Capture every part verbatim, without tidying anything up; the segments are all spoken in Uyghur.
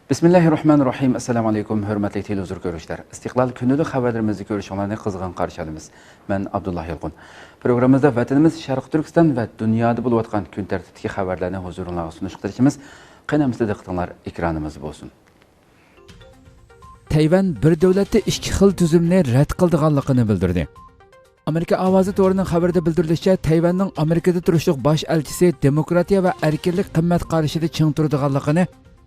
بىسمىللاھىررەھمانىررەھىم. ئەسسالامۇ ئەلەيكۇم، ھۆرمەتلىك تېلېۋىزور كۆرۈشلەر. ئىستىقلال كۈنلۈك خەۋەرلىرىمىزنى كۆرۈشۈڭلارنى قىزغىن قارشى ئالىمىز. مەن ئابدۇللا يالقۇن. پروگراممىمىزدا ۋەتىنىمىز شەرقىي تۈركىستان ۋە دۇنيادا بولۇۋاتقان كۈن تەرتىپتىكى خەۋەرلەرنى ھۇزۇرۇڭلارغا سۇنۇشقا تىرىشىمىز. قېنى ئەمىسە دىققىتىڭلار ئېكرانىمىزدا بولسۇن. تەيۋەن بىر دۆلەتتە ئىككى خىل تۈزۈمنى رەت قىلىدىغانلىقىنى بىلدۈردى. ئامېرىكا ئاۋازى تورىنىڭ خەۋىرىدە بىلدۈرۈلۈشىچە، تەيۋەننىڭ ئامېرىكىدا تۇرۇشلۇق باش ئەلچىسى دېموكراتىيە ۋە ئەركىنلىك قىممەت قارىشىدا چىڭ تۇرىدىغانلىقىنى،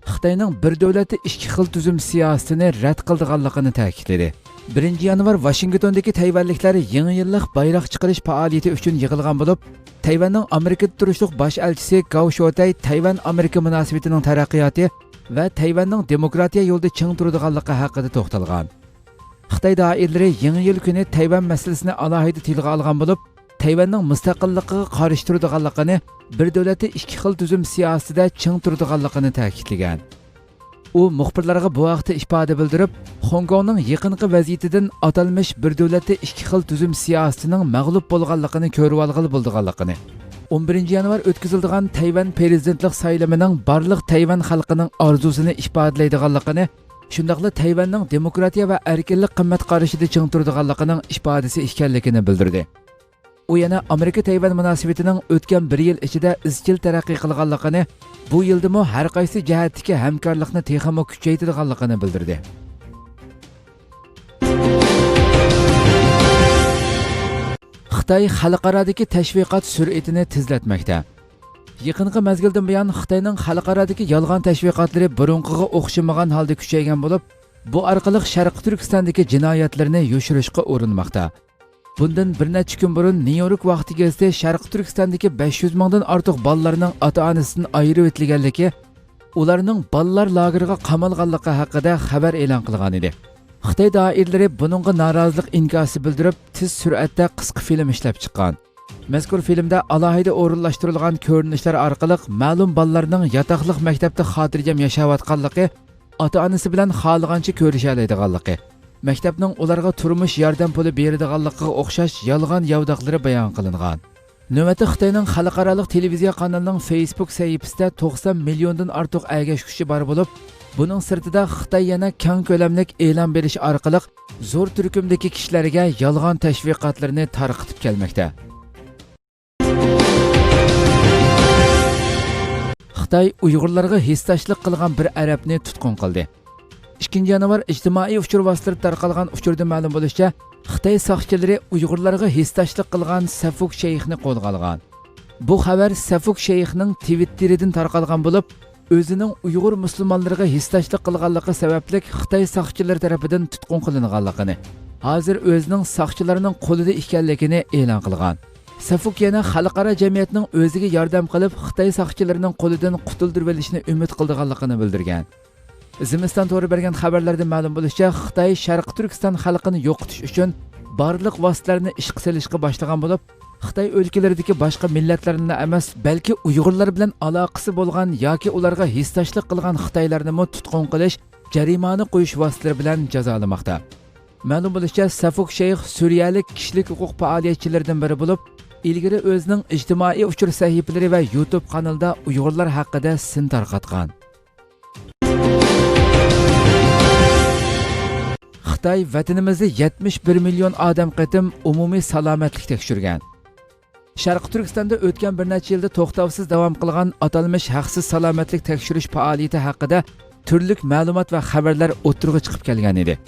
خىتاينىڭ بىر دۆلەتتە ئىككى خىل تۈزۈم سىياسىتىنى رەت قىلىدىغانلىقىنى تەكىتلىدى. بىرىنچى يانۋار ۋاشىنگتوندىكى تەيۋەنلىكلەر يېڭى يىللىق بايراق چىقىرىش پائالىيىتى ئۈچۈن يىغىلغان بولۇپ، تەيۋەننىڭ ئامېرىكىدا تۇرۇشلۇق باش ئەلچىسى گاۋ شوتەي تەيۋەن ئامېرىكا مۇناسىۋىتىنىڭ تەرەققىياتى ۋە تەيۋەننىڭ دېموكراتىيە يولىدا چىڭ تۇرىدىغانلىقى ھەققىدە توختالغان. خىتاي دائىرىلىرى يېڭى يىل كۈنى تەيۋەن مەسىلىسىنى ئالاھىدە تىلغا ئالغان بولۇپ، تەيۋەننىڭ مۇستەقىللىقىغا قارشى تۇرىدىغانلىقىنى، بىر دۆلەتتە ئىككى خىل تۈزۈم سىياسىتىدە چىڭ تۇرىدىغانلىقىنى تەكىتلىگەن. ئۇ مۇخبىرلارغا بۇ ھەقتە ئىپادە بىلدۈرۈپ، خوڭكوڭنىڭ يېقىنقى ۋەزىيىتىدىن ئاتالمىش بىر دۆلەتتە ئىككى خىل تۈزۈم سىياسىتىنىڭ مەغلۇپ بولغانلىقىنى كۆرۈۋالغىلى بولىدىغانلىقىنى، ئون بىرىنچى يانۋار ئۆتكۈزۈلىدىغان تەيۋەن پىرېزىدېنتلىق سايلىمىنىڭ بارلىق تەيۋەن خەلقىنىڭ ئارزۇسىنى ئىپادىلەيدىغانلىقىنى، شۇنداقلا تەيۋەننىڭ دېموكراتىيە ۋە ئەركىنلىك قىممەت قارىشىدا چىڭ تۇرىدىغانلىقىنىڭ ئىپادىسى ئىكەنلىكىنى بىلدۈردى. ئۇ يەنە ئامېرىكا تەيۋەن مۇناسىۋىتىنىڭ ئۆتكەن بىر يىل ئىچىدە ئىزچىل تەرەققىي قىلغانلىقىنى، بۇ يىلدىمۇ ھەر قايسى جەھەتتىكى ھەمكارلىقنى تېخىمۇ كۈچەيتىدىغانلىقىنى بىلدۈردى. خىتاي خەلقئارادىكى تەشۋىقات سۈرئىتىنى تېزلەتمەكتە. يېقىنقى مەزگىلدىن بۇيان خىتاينىڭ خەلقئارادىكى يالغان تەشۋىقاتلىرى بۇرۇنقىغا ئوخشىمىغان ھالدا كۈچەيگەن بولۇپ، بۇ ئارقىلىق شەرقىي تۈركىستاندىكى جىنايەتلىرىنى يوشۇرۇشقا ئۇرۇنماقتا. بۇندىن بىر نەچچە كۈن بۇرۇن نيۇ يورك ۋاقتى گېزىتى شەرقىي تۈركىستاندىكى بەش يۈز مىڭدىن ئارتۇق بالىلارنىڭ ئاتا-ئانىسىدىن ئايرىۋېتىلگەنلىكى، ئۇلارنىڭ بالىلار لاگېرىغا قامالغانلىقى ھەققىدە خەۋەر ئېلان قىلغان ئىدى. خىتاي دائىرىلىرى بۇنىڭغا نارازىلىق ئىنكاسى بىلدۈرۈپ، تېز سۈرئەتتە قىسقا فىلىم ئىشلەپ چىققان. مەزكۇر فىلىمدە ئالاھىدە ئورۇنلاشتۇرۇلغان كۆرۈنۈشلەر ئارقىلىق مەلۇم بالىلارنىڭ ياتاقلىق مەكتەپتە خاتىرجەم ياشاۋاتقانلىقى، ئاتا-ئانىسى بىلەن خالىغانچە كۆرۈشەلەيدىغانلىقى، مەكتەپنىڭ ئۇلارغا تۇرمۇش ياردەم پۇلى بېرىدىغانلىقىغا ئوخشاش يالغان ياۋىداقلىرى بايان قىلىنغان. نۆۋەتتە خىتاينىڭ خەلقئارالىق تېلېۋىزىيە قانىلىنىڭ فېيسبۇك سەھىپىسىدە توقسان مىليوندىن ئارتۇق ئەگەشكۈچى بار بولۇپ، بۇنىڭ سىرتىدا خىتاي يەنە كەڭ كۆلەملىك ئېلان بېرىش ئارقىلىق زور تۈركۈمدىكى كىشىلەرگە يالغان تەشۋىقاتلىرىنى تارقىتىپ كەلمەكتە. خىتاي ئۇيغۇرلارغا ھېسداشلىق قىلغان بىر ئەرەبنى تۇتقۇن قىلدى. ئىككىنچى يانۋار ئىجتىمائىي ئۇچۇر ۋاسىتىلىرىدا تارقالغان ئۇچۇردىن مەلۇم بولۇشىچە، خىتاي ساقچىلىرى ئۇيغۇرلارغا ھېسداشلىق قىلغان سەفۇك شەيخنى قولغا ئالغان. بۇ خەۋەر سەفۇك شەيخنىڭ تىۋىتتېرىدىن تارقالغان بولۇپ، ئۆزىنىڭ ئۇيغۇر مۇسۇلمانلىرىغا ھېسداشلىق قىلغانلىقى سەۋەبلىك خىتاي ساقچىلىرى تەرىپىدىن تۇتقۇن قىلىنغانلىقىنى، ھازىر ئۆزىنىڭ ساقچىلارنىڭ قولىدا ئىكەنلىكىنى ئېلان قىلغان. سەفۇك يەنە خەلقئارا جەمئىيەتنىڭ ئۆزىگە ياردەم قىلىپ، خىتاي ساقچىلىرىنىڭ قولىدىن قۇتۇلدۇرۇۋېلىشىنى ئۈمىد قىلىدىغانلىقىنى بىلدۈرگەن. زىمىستان تورى بەرگەن خەۋەرلەردىن مەلۇم بولۇشىچە، خىتاي شەرقىي تۈركىستان خەلقىنى يوقىتىش ئۈچۈن بارلىق ۋاسىتىلەرنى ئىشقا سېلىشقا باشلىغان بولۇپ، خىتاي ئۆلكىلىرىدىكى باشقا مىللەتلەرنىلا ئەمەس، بەلكى ئۇيغۇرلار بىلەن ئالاقىسى بولغان ياكى ئۇلارغا ھېسداشلىق قىلغان خىتايلارنىمۇ تۇتقۇن قىلىش، جەرىمانە قويۇش ۋاسىتىلىرى بىلەن جازالىماقتا. مەلۇم بولۇشىچە، سەفۇك شەيخ سۈرىيەلىك كىشىلىك ھوقۇق پائالىيەتچىلىرىدىن بىرى بولۇپ، ئىلگىرى ئۆزىنىڭ ئىجتىمائىي ئۇچۇر سەھىپىلىرى ۋە يۇتۇب قانىلىدا ئۇيغۇرلار ھەققىدە سىن تارقاتقان. خىتاي ۋەتىنىمىزدە يەتمىش بىر مىليون ئادەم قېتىم ئومۇمىي سالامەتلىك تەكشۈرگەن. شەرقىي تۈركىستاندا ئۆتكەن بىر نەچچە يىلدا توختاۋسىز داۋام قىلغان ئاتالمىش ھەقسىز سالامەتلىك تەكشۈرۈش پائالىيىتى ھەققىدە تۈرلۈك مەلۇمات ۋە خەۋەرلەر ئوتتۇرىغا چىقىپ كەلگەن ئىدى.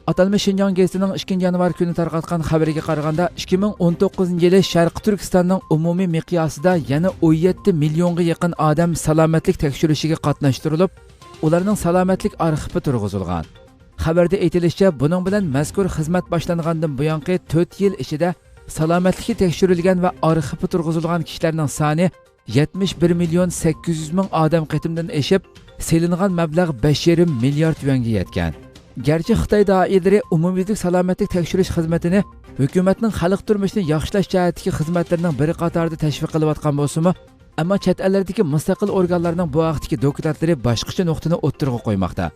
ئاتالمىش شىنجاڭ گېزىتىنىڭ ئىككىنچى يانۋار كۈنى تارقاتقان خەۋىرىگە قارىغاندا، ئىككى مىڭ ئون توققۇزىنچى يىلى شەرقىي تۈركىستاننىڭ ئومۇمىي مىقياسىدا يەنە ئون يەتتە مىليونغا يېقىن ئادەم سالامەتلىك تەكشۈرۈشىگە قاتناشتۇرۇلۇپ، ئۇلارنىڭ سالامەتلىك ئارخىپى تۇرغۇزۇلغان. خەۋەردە ئېيتىلىشىچە، بۇنىڭ بىلەن مەزكۇر خىزمەت باشلانغاندىن بۇيانقى تۆت يىل ئىچىدە سالامەتلىكى تەكشۈرۈلگەن ۋە ئارخىپى تۇرغۇزۇلغان كىشىلەرنىڭ سانى يەتمىش بىر مىليون سەككىز يۈز مىڭ ئادەم قېتىمدىن ئېشىپ، سېلىنغان مەبلەغ بەش يېرىم مىليارد يۈەنگە يەتكەن. گەرچە خىتاي دائىرىلىرى ئومۇميۈزلۈك سالامەتلىك تەكشۈرۈش خىزمىتىنى ھۆكۈمەتنىڭ خەلق تۇرمۇشىنى ياخشىلاش جەھەتتىكى خىزمەتلىرىنىڭ بىرى قاتارىدا تەشۋىق قىلىۋاتقان بولسىمۇ، ئەمما چەت ئەللەردىكى مۇستەقىل ئورگانلارنىڭ بۇ ھەقتىكى دوكلاتلىرى باشقىچە نۇقتىنى ئوتتۇرىغا قويماقتا.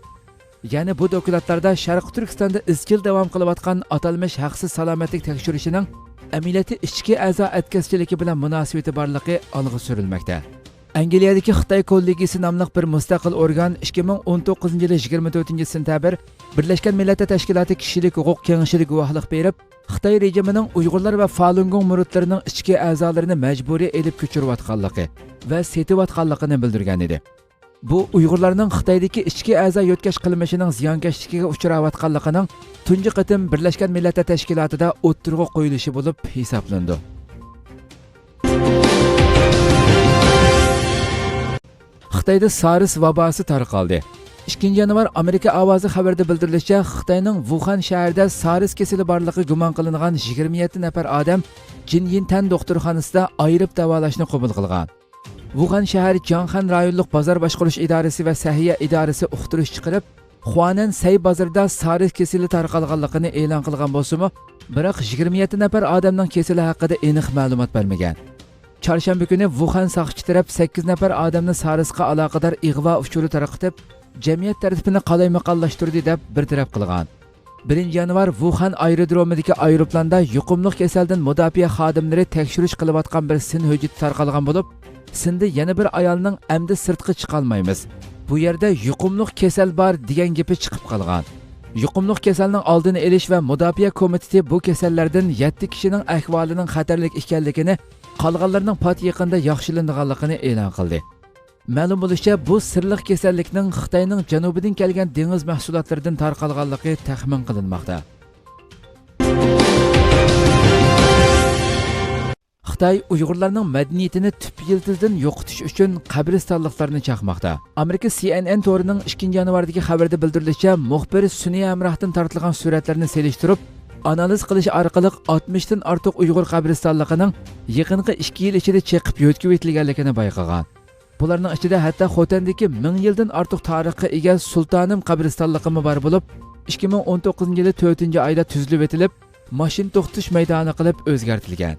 يەنى بۇ دوكلاتلاردا شەرقىي تۈركىستاندا ئىزچىل داۋام قىلىۋاتقان ئاتالمىش ھەقسىز سالامەتلىك تەكشۈرۈشىنىڭ ئەمەلىيەتتە ئىچكى ئەزا ئەتكەسچىلىكى بىلەن مۇناسىۋىتى بارلىقى ئالغا سۈرۈلمەكتە. ئەنگلىيەدىكى خىتاي كوللېگىيىسى ناملىق بىر مۇستەقىل ئورگان ئىككى مىڭ ئون توققۇزىنچى يىلى يىگىرمە تۆتىنچى سېنتەبىر بىرلەشكەن مىللەتلەر تەشكىلاتى كىشىلىك ھوقۇق كېڭىشىدە گۇۋاھلىق بېرىپ، خىتاي رېجىمىنىڭ ئۇيغۇرلار ۋە فالۇنگوڭ مۇرىتلىرىنىڭ ئىچكى ئەزالىرىنى مەجبۇرىي ئېلىپ كۆچۈرۈۋاتقانلىقى ۋە سېتىۋاتقانلىقىنى بىلدۈرگەن ئىدى. بۇ ئۇيغۇرلارنىڭ خىتايدىكى ئىچكى ئەزا يۆتكەش قىلمىشىنىڭ زىيانكەشلىكىگە ئۇچراۋاتقانلىقىنىڭ تۇنجى قېتىم بىرلەشكەن مىللەتلەر تەشكىلاتىدا ئوتتۇرىغا قويۇلۇشى بولۇپ ھېسابلىنىدۇ. خىتايدا سارس ۋاباسى تارقالدى. ئىككىنچى يانۋار ئامېرىكا ئاۋازى خەۋىرىدە بىلدۈرۈلۈشىچە، خىتاينىڭ ۋۇخەن شەھىرىدە سارس كېسىلى بارلىقى گۇمان قىلىنغان يىگىرمە يەتتە نەپەر ئادەم جىنيىنتەن دوختۇرخانىسىدا ئايرىپ داۋالاشنى قوبۇل قىلغان. ۋۇخەن شەھەر جاڭخەن رايونلۇق بازار باشقۇرۇش ئىدارىسى ۋە سەھىيە ئىدارىسى ئۇقتۇرۇش چىقىرىپ، خۇانەن سەي بازىرىدا سارس كېسىلى تارقالغانلىقىنى ئېلان قىلغان بولسىمۇ، بىراق يىگىرمە يەتتە نەپەر ئادەمنىڭ كېسىلى ھەققىدە ئېنىق مەلۇمات بەرمىگەن. چارشەنبە كۈنى ۋۇخەن ساقچى تەرەپ سەككىز نەپەر ئادەمنى سارسقا ئالاقىدار ئىغۋا ئۇچۇرى تارقىتىپ، جەمئىيەت تەرتىپىنى قالايمىقانلاشتۇردى دەپ بىر تەرەپ قىلغان. بىرىنچى يانۋار ۋۇخەن ئايرودرومىدىكى ئايروپىلاندا يۇقۇملۇق كېسەلدىن مۇداپىئە خادىملىرى تەكشۈرۈش قىلىۋاتقان بىر سىن ھۆججىتى تارقالغان بولۇپ، سىندا يەنە بىر ئايالنىڭ «ئەمدى سىرتقا چىقالمايمىز، بۇ يەردە يۇقۇملۇق كېسەل بار» دېگەن گېپى چىقىپ قالغان. يۇقۇملۇق كېسەلنىڭ ئالدىنى ئېلىش ۋە مۇداپىئە كومىتېتى بۇ كېسەللەردىن يەتتە كىشىنىڭ ئەھۋالىنىڭ خەتەرلىك ئىكەنلىكىنى، قالغانلىرىنىڭ پات يېقىندا ياخشىلىنىدىغانلىقىنى ئېلان قىلدى. مەلۇم بولۇشىچە، بۇ سىرلىق كېسەللىكنىڭ خىتاينىڭ جەنۇبىدىن كەلگەن دېڭىز مەھسۇلاتلىرىدىن تارقالغانلىقى تەخمىن قىلىنماقتا. خىتاي ئۇيغۇرلارنىڭ مەدەنىيىتىنى تۈپ يىلتىزىدىن يوقىتىش ئۈچۈن قەبرىستانلىقلارنى چاقماقتا. ئامېرىكا سى ئېن ئېن تورىنىڭ ئىككىنچى يانۋاردىكى خەۋىرىدە بىلدۈرۈلۈشىچە، مۇخبىر سۈنئىي ھەمراھتىن تارتىلغان سۈرەتلەرنى سېلىشتۇرۇپ، ئانالىز قىلىش ئارقىلىق ئاتمىشتىن ئارتۇق ئۇيغۇر قەبرىستانلىقىنىڭ يېقىنقى ئىككى يىل ئىچىدە چېقىپ يۆتكىۋېتىلگەنلىكىنى بايقىغان. بۇلارنىڭ ئىچىدە ھەتتا خوتەندىكى مىڭ يىلدىن ئارتۇق تارىخقا ئىگە سۇلتانىم قەبرىستانلىقىمۇ بار بولۇپ، ئىككى مىڭ ئون توققۇزىنچى يىلى تۆتىنچى ئايدا تۈزۈلۈۋېتىلىپ، ماشىنا توختىتىش مەيدانى قىلىپ ئۆزگەرتىلگەن.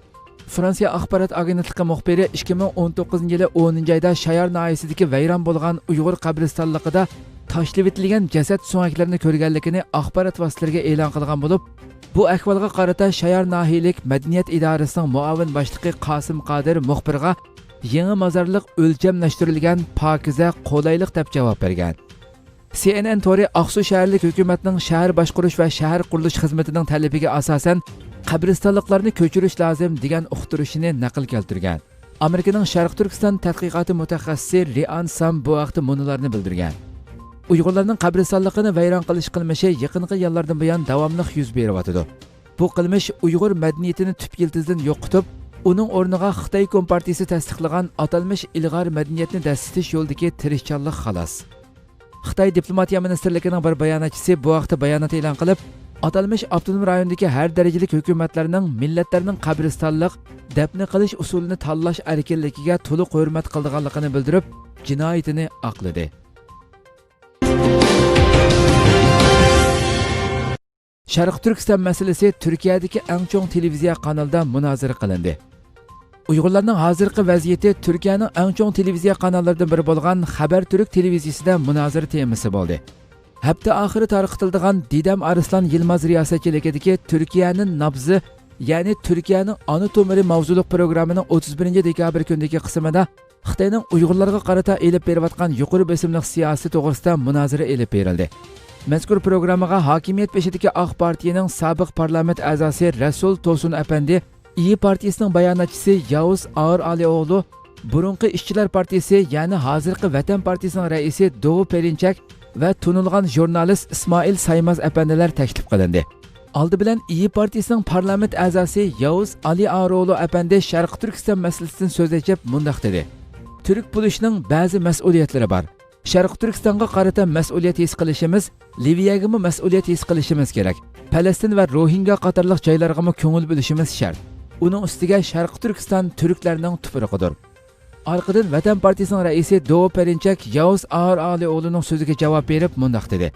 فرانسىيە ئاخبارات ئاگېنتلىقى مۇخبىرى ئىككى مىڭ ئون توققۇزىنچى يىلى ئونىنچى ئايدا شايار ناھىيەسىدىكى ۋەيران بولغان ئۇيغۇر قەبرىستانلىقىدا تاشلىۋېتىلگەن جەسەت سۆڭەكلىرىنى كۆرگەنلىكىنى ئاخبارات ۋاسىتىلىرىگە ئېلان قىلغان بولۇپ، بۇ ئەھۋالغا قارىتا شايار ناھىيەلىك مەدەنىيەت ئىدارىسىنىڭ مۇئاۋىن باشلىقى قاسىم قادىر مۇخبىرغا يېڭى مازارلىق ئۆلچەملەشتۈرۈلگەن، پاكىزە، قولايلىق دەپ جاۋاب بەرگەن. سى ئېن ئېن تورى ئاقسۇ شەھەرلىك ھۆكۈمەتنىڭ شەھەر باشقۇرۇش ۋە شەھەر قۇرۇلۇش خىزمىتىنىڭ تەلىپىگە ئاساسەن، قەبرىستانلىقلارنى كۆچۈرۈش لازىم دېگەن ئۇقتۇرۇشىنى نەقىل كەلتۈرگەن. ئامېرىكىنىڭ شەرقىي تۈركىستان تەتقىقاتى مۇتەخەسسىسى رىئان سام بۇ ھەقتە مۇنۇلارنى بىلدۈرگەن. ئۇيغۇرلارنىڭ قەبرىستانلىقىنى ۋەيران قىلىش قىلمىشى يېقىنقى يىللاردىن بۇيان داۋاملىق يۈز بېرىۋاتىدۇ. بۇ قىلمىش ئۇيغۇر مەدەنىيىتىنى تۈپ يىلتىزدىن يوقىتىپ، ئۇنىڭ ئورنىغا خىتاي كومپارتىيىسى تەستىقلىغان ئاتالمىش ئىلغار مەدەنىيەتنى دەسسىتىش يولىدىكى تىرىشچانلىق خالاس. خىتاي دىپلوماتىيە مىنىستىرلىكىنىڭ بىر باياناتچىسى بۇ ھەقتە بايانات ئېلان قىلىپ، ئاتالمىش ئاپتونوم رايوندىكى ھەر دەرىجىلىك ھۆكۈمەتلەرنىڭ مىللەتلەرنىڭ قەبرىستانلىق، دەپنە قىلىش ئۇسۇلىنى تاللاش ئەركىنلىكىگە تولۇق ھۆرمەت قىلىدىغانلىقىنى بىلدۈرۈپ، جىنايىتىنى ئاقلىدى. شەرقىي تۈركىستان مەسىلىسى تۈركىيەدىكى ئەڭ چوڭ تېلېۋىزىيە قانىلىدا مۇنازىرە قىلىندى. ئۇيغۇرلارنىڭ ھازىرقى ۋەزىيىتى تۈركىيەنىڭ ئەڭ چوڭ تېلېۋىزىيە قاناللىرىدىن بىرى بولغان خەبەر تۈرك تېلېۋىزىيىسىدە مۇنازىرە تېمىسى بولدى. ھەپتە ئاخىرى تارقىتىلىدىغان دىدەم ئارسلان يىلماز رىياسەتچىلىكىدىكى تۈركىيەنىڭ نابزى، يەنى تۈركىيەنىڭ ئانا تومۇرى ماۋزۇلۇق پروگراممىنىڭ ئوتتۇز بىرىنچى دېكابىر كۈنىدىكى قىسمىدا خىتاينىڭ ئۇيغۇرلارغا قارىتا ئېلىپ بېرىۋاتقان يۇقىرى بېسىملىق سىياسىتى توغرىسىدا مۇنازىرە ئېلىپ بېرىلدى. مەزكۇر پروگراممىغا ھاكىمىيەت بېشىدىكى ئاق پارتىيىنىڭ سابىق پارلامېنت ئەزاسى رەسۇل توسۇن ئەپەندى، ئىيى پارتىيىسىنىڭ باياناتچىسى ياۋۇز ئاغىر ئالىئوغلۇ، بۇرۇنقى ئىشچىلار پارتىيىسى، يەنى ھازىرقى ۋەتەن پارتىيىسىنىڭ رەئىسى دوۋا پېرىنچەك ۋە تونۇلغان ژۇرنالىست ئىسمائىل سايماز ئەپەندىلەر تەكلىپ قىلىندى. ئالدى بىلەن ئىيى پارتىيىسىنىڭ پارلامېنت ئەزاسى ياۋۇز ئالىئاروغلۇ ئەپەندى شەرقىي تۈركىستان مەسىلىسىدىن سۆز ئېچىپ مۇنداق دېدى: تۈرك بولۇشنىڭ بەزى مەسئۇلىيەتلىرى بار. شەرقىي تۈركىستانغا قارىتا مەسئۇلىيەت ھېس قىلىشىمىز، لىۋىيەگىمۇ مەسئۇلىيەت ھېس قىلىشىمىز كېرەك. پەلەستىن ۋە روھىنگا قاتارلىق جايلارغىمۇ كۆڭۈل بۆلۈشىمىز شەرت. ئۇنىڭ ئۈستىگە شەرقىي تۈركىستان تۈركلەرنىڭ تۇپرىقىدۇر. ئارقىدىن ۋەتەن پارتىيىسىنىڭ رەئىسى دوۋا پېرىنچەك ياۋۇز ئاغىر ئالىئوغلۇنىڭ سۆزىگە جاۋاب بېرىپ مۇنداق دېدى: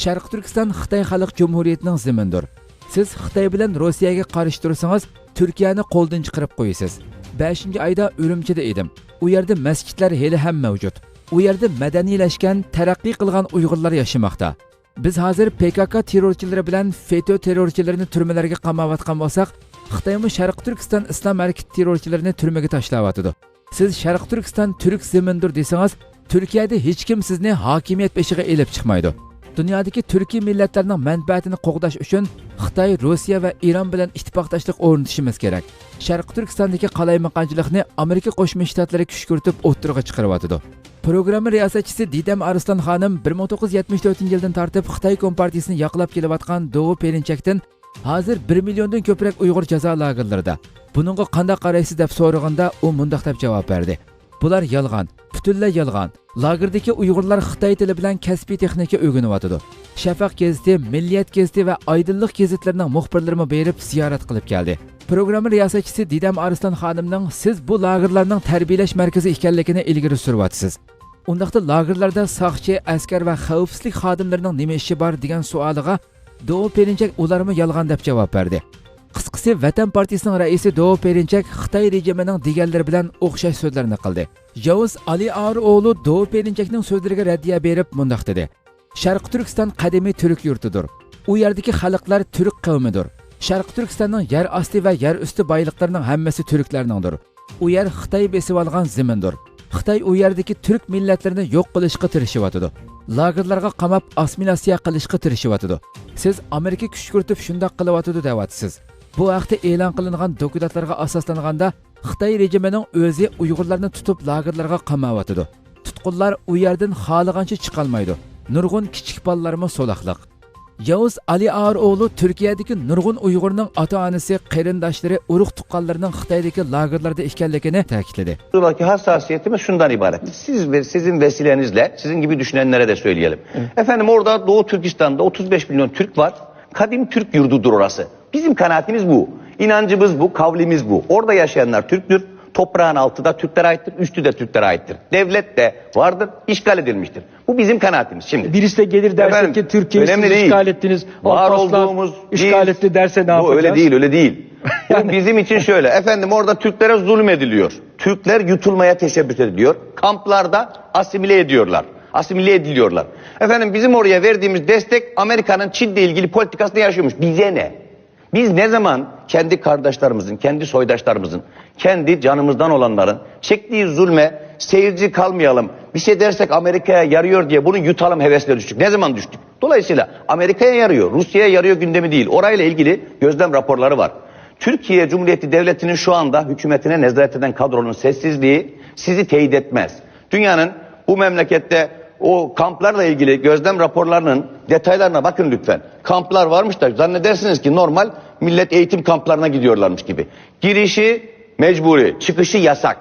شەرقىي تۈركىستان خىتاي خەلق جۇمھۇرىيىتىنىڭ زېمىنىدۇر. سىز خىتاي بىلەن روسىيەگە قارشى تۇرسىڭىز، تۈركىيەنى قولدىن چىقىرىپ قويىسىز. بەشىنچى ئايدا ئۈرۈمچىدە ئىدىم. ئۇ يەردە مەسچىتلەر ھېلىھەم مەۋجۇت. ئۇ يەردە مەدەنىيلەشكەن، تەرەققىي قىلغان ئۇيغۇرلار ياشىماقتا. بىز ھازىر پې كا كا تېررورچىلىرى بىلەن فېتۆ تېررورچىلىرىنى تۈرمىلەرگە قاماۋاتقان بولساق، خىتايمۇ شەرقىي تۈركىستان ئىسلام ھەرىكىتى تېررورچىلىرىنى تۈرمىگە تاشلاۋاتىدۇ. سىز شەرقىي تۈركىستان تۈرك زېمىنىدۇر دېسىڭىز، تۈركىيەدە ھېچكىم سىزنى ھاكىمىيەت بېشىغا ئېلىپ چىقمايدۇ. دۇنيادىكى تۈركىي مىللەتلەرنىڭ مەنپەئەتىنى قوغداش ئۈچۈن خىتاي، روسىيە ۋە ئىران بىلەن ئىتتىپاقداشلىق ئورنىتىشىمىز كېرەك. شەرقىي تۈركىستاندىكى قالايمىقانچىلىقنى ئامېرىكا قوشما شتاتلىرى كۈشكۈرتۈپ ئوتتۇرىغا چىقىرىۋاتىدۇ. پروگرامما رىياسەتچىسى دىدەم ئارسلان خانىم بىر مىڭ توققۇز يۈز يەتمىش تۆتىنچى يىلدىن تارتىپ خىتاي كومپارتىيىسىنى ياقلاپ كېلىۋاتقان دوۋا پېرىنچەكتىن ھازىر بىر مىليوندىن كۆپرەك ئۇيغۇر جازا لاگېرلىرىدا. بۇنىڭغا قانداق قارايسىز دەپ سورىغاندا، ئۇ مۇنداق دەپ جاۋاب بەردى: بۇلار يالغان، پۈتۈنلەي يالغان. لاگېردىكى ئۇيغۇرلار خىتاي تىلى بىلەن كەسپىي تېخنىكا ئۆگىنىۋاتىدۇ. شەپەق گېزىتى، مىللىيەت گېزىتى ۋە ئايدىنلىق گېزىتلىرىنىڭ مۇخبىرلىرىمۇ بېرىپ زىيارەت قىلىپ كەلدى. پروگرامما رىياسەتچىسى دىدەم ئارسلان خانىمنىڭ سىز بۇ لاگېرلارنىڭ تەربىيەلەش مەركىزى ئىكەنلىكىنى ئىلگىرى سۈرۈۋاتىسىز. ئۇنداقتا لاگېرلاردا ساقچى، ئەسكەر ۋە خەۋپسىزلىك خادىملىرىنىڭ نېمە ئىشى بار دېگەن سوئالىغا دوۋا پېرىنچەك ئۇلارمۇ يالغان دەپ جاۋاب بەردى. قىسقىسى، ۋەتەن پارتىيىسىنىڭ رەئىسى دوۋا پېرىنچەك خىتاي رېجىمىنىڭ دېگەنلىرى بىلەن ئوخشاش سۆزلەرنى قىلدى. ياۋۇز ئالى ئارىئوغلۇ دوۋا پېرىنچەكنىڭ سۆزلىرىگە رەددىيە بېرىپ مۇنداق دېدى: شەرقىي تۈركىستان قەدىمىي تۈرك يۇرتىدۇر. ئۇ يەردىكى خەلقلەر تۈرك قەۋمىدۇر. شەرقىي تۈركىستاننىڭ يەر ئاستى ۋە يەر ئۈستى بايلىقلىرىنىڭ ھەممىسى تۈركلەرنىڭدۇر. ئۇ يەر خىتاي بېسىۋالغان زېمىندۇر. خىتاي ئۇ يەردىكى تۈرك مىللەتلىرىنى يوق قىلىشقا تىرىشىۋاتىدۇ. لاگېرلارغا قاماپ ئاسسىمىلياتسىيە قىلىشقا تىرىشىۋاتىدۇ. سىز ئامېرىكا كۈشكۈرتۈپ شۇنداق قىلىۋاتىدۇ دەۋاتىسىز. بۇ ھەقتە ئېلان قىلىنغان دوكلاتلارغا ئاساسلانغاندا، خىتاي رېجىمىنىڭ ئۆزى ئۇيغۇرلارنى تۇتۇپ لاگېرلارغا قاماۋاتىدۇ. تۇتقۇنلار ئۇ يەردىن خالىغانچە چىقالمايدۇ. نۇرغۇن كىچىك بالىلارمۇ سولاقلىق. ياۋۇز ئالى ئارىئوغلۇ تۈركىيەدىكى نۇرغۇن ئۇيغۇرنىڭ ئاتا-ئانىسى، قېرىنداشلىرى، ئۇرۇق-تۇغقانلىرىنىڭ خىتايدىكى لاگېرلاردا ئىكەنلىكىنى تەكىتلىدى. Buradaki hassasiyetimiz şundan ibaret. Siz ve sizin vesilenizle, sizin gibi düşünenlere de söyleyelim. Efendim, orada Doğu Türkistan'da otuz beş milyon Türk var. Kadim Türk yurdudur orası. Bizim kanaatimiz bu. İnancımız bu, kavlimiz bu. Orada yaşayanlar Türktür. Toprağın altı da Türklere aittir, üstü de Türklere aittir. Devlet de vardır, işgal edilmiştir. Bu bizim kanaatimiz şimdi. Birisi de gelir derse Efendim, ki Türkiye'yi siz önemli değil. işgal ettiniz, Var Alparslan olduğumuz işgal biz etti derse ne Bu yapacağız? öyle değil, öyle değil. Bu bizim için şöyle. Efendim orada Türklere zulmediliyor. Türkler yutulmaya teşebbüs ediliyor. Kamplarda asimile ediyorlar. Asimile ediliyorlar. Efendim bizim oraya verdiğimiz destek Amerika'nın Çin'le ilgili politikasını yaşıyormuş. Bize ne? Biz ne zaman kendi kardeşlerimizin, kendi soydaşlarımızın, kendi canımızdan olanların çektiği zulme seyirci kalmayalım, bir şey dersek Amerika'ya yarıyor diye bunu yutalım hevesine düştük? Ne zaman düştük? Dolayısıyla Amerika'ya yarıyor, Rusya'ya yarıyor gündemi değil. Orayla ilgili gözlem raporları var. Türkiye Cumhuriyeti Devleti'nin şu anda hükümetine nezaret eden kadronun sessizliği sizi teyit etmez. Dünyanın bu memlekette o kamplarla ilgili gözlem raporlarının detaylarına bakın lütfen. Kamplar varmış da zannedersiniz ki normal millet eğitim kamplarına gidiyorlarmış gibi. Girişi mecburi, çıkışı yasak.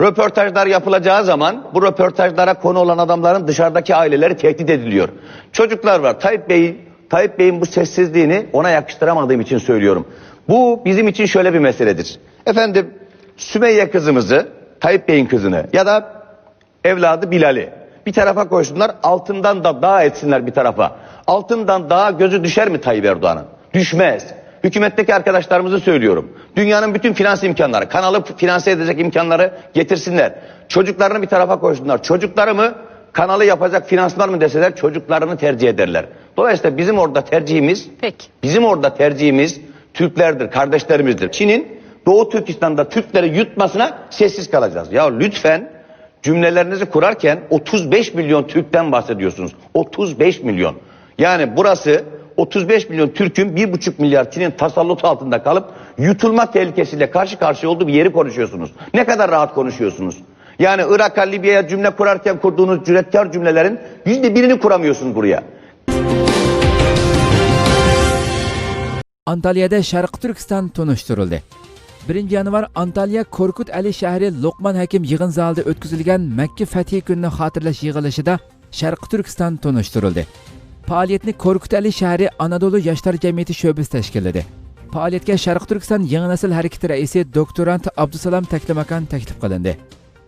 Röportajlar yapılacağı zaman bu röportajlara konu olan adamların dışarıdaki aileleri tehdit ediliyor. Çocuklar var. Tayyip Bey'in Tayyip Bey'in bu sessizliğini ona yakıştıramadığım için söylüyorum. Bu bizim için şöyle bir meseledir. Efendim, Sümeyye kızımızı, Tayyip Bey'in kızını ya da evladı Bilal'i bir tarafa koysunlar, altından da dağ etsinler bir tarafa. Altından dağa gözü düşer mi Tayyip Erdoğan'ın? Düşmez. Hükümetteki arkadaşlarımızı söylüyorum. Dünyanın bütün finans imkanları, kanalı finanse edecek imkanları getirsinler. Çocuklarını bir tarafa koysunlar. Çocukları mı kanalı yapacak finansman mı deseler çocuklarını tercih ederler. Dolayısıyla bizim orada tercihimiz, Peki. bizim orada tercihimiz Türklerdir, kardeşlerimizdir. Çin'in Doğu Türkistan'da Türkleri yutmasına sessiz kalacağız. Ya lütfen cümlelerinizi kurarken otuz beş milyon Türk'ten bahsediyorsunuz. otuz beş milyon. Yani burası otuz beş milyon Türk'ün bir buçuk milyar Çin'in tasallutu altında kalıp yutulma tehlikesiyle karşı karşıya olduğu bir yeri konuşuyorsunuz. Ne kadar rahat konuşuyorsunuz. Yani Irak'a, Libya'ya cümle kurarken kurduğunuz cüretkar cümlelerin yüzde birini kuramıyorsunuz buraya. ئانتالىيەدە شەرقىي تۈركىستان تونۇشتۇرۇلدى. بىرىنچى يانۋار ئانتالىيە كوركۇت ئەلى شەھىرى لوقمان ھەكىم يىغىن زالىدا ئۆتكۈزۈلگەن مەككە فەتھى كۈنىنى خاتىرىلەش يىغىلىشىدا شەرقىي تۈركىستان تونۇشتۇرۇلدى. پائالىيەتنى كوركۇت ئەلى شەھىرى ئانادولۇ ياشلار جەمئىيىتى شۆبىسى تەشكىللىدى. پائالىيەتكە شەرقىي تۈركىستان يېڭى نەسىل ھەرىكىتى رەئىسى دوكتورانت ئابدۇسالام تەكلىماكان تەكلىپ قىلىندى.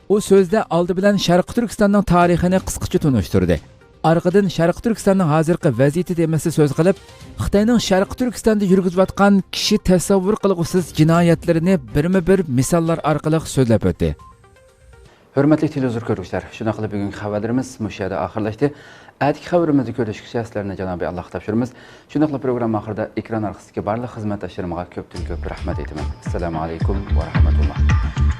ئۇ سۆزىدە ئالدى بىلەن شەرقىي تۈركىستاننىڭ تارىخىنى قىسقىچە تونۇشتۇردى. ئارقىدىن شەرقىي تۈركىستاننىڭ ھازىرقى ۋەزىيىتى تېمىسىدا سۆز قىلىپ، خىتاينىڭ شەرقىي تۈركىستاندا يۈرگۈزۈۋاتقان كىشى تەسەۋۋۇر قىلغۇسىز جىنايەتلىرىنى بىرمۇ بىر مىساللار ئارقىلىق سۆزلەپ ئۆتتى. ھۆرمەتلىك تېلېۋىزور كۆرگۈچىلەر، شۇنداقلا بۈگۈنكى خەۋەرلىرىمىز مۇشۇ يەردە ئاخىرلاشتى. ئەتىكى خەۋىرىمىزدە كۆرۈشكىچە سىلەرنى جانابى ئاللاغا تاپشۇرىمىز. شۇنداقلا پروگرامما ئاخىرىدا ئېكران ئارقىسىدىكى بارلىق خىزمەتداشلىرىمغا كۆپتىن كۆپ رەھمەت ئېيتىمەن. ئەسسالامۇ ئەلەيكۇم ۋە رەھمەتۇللا.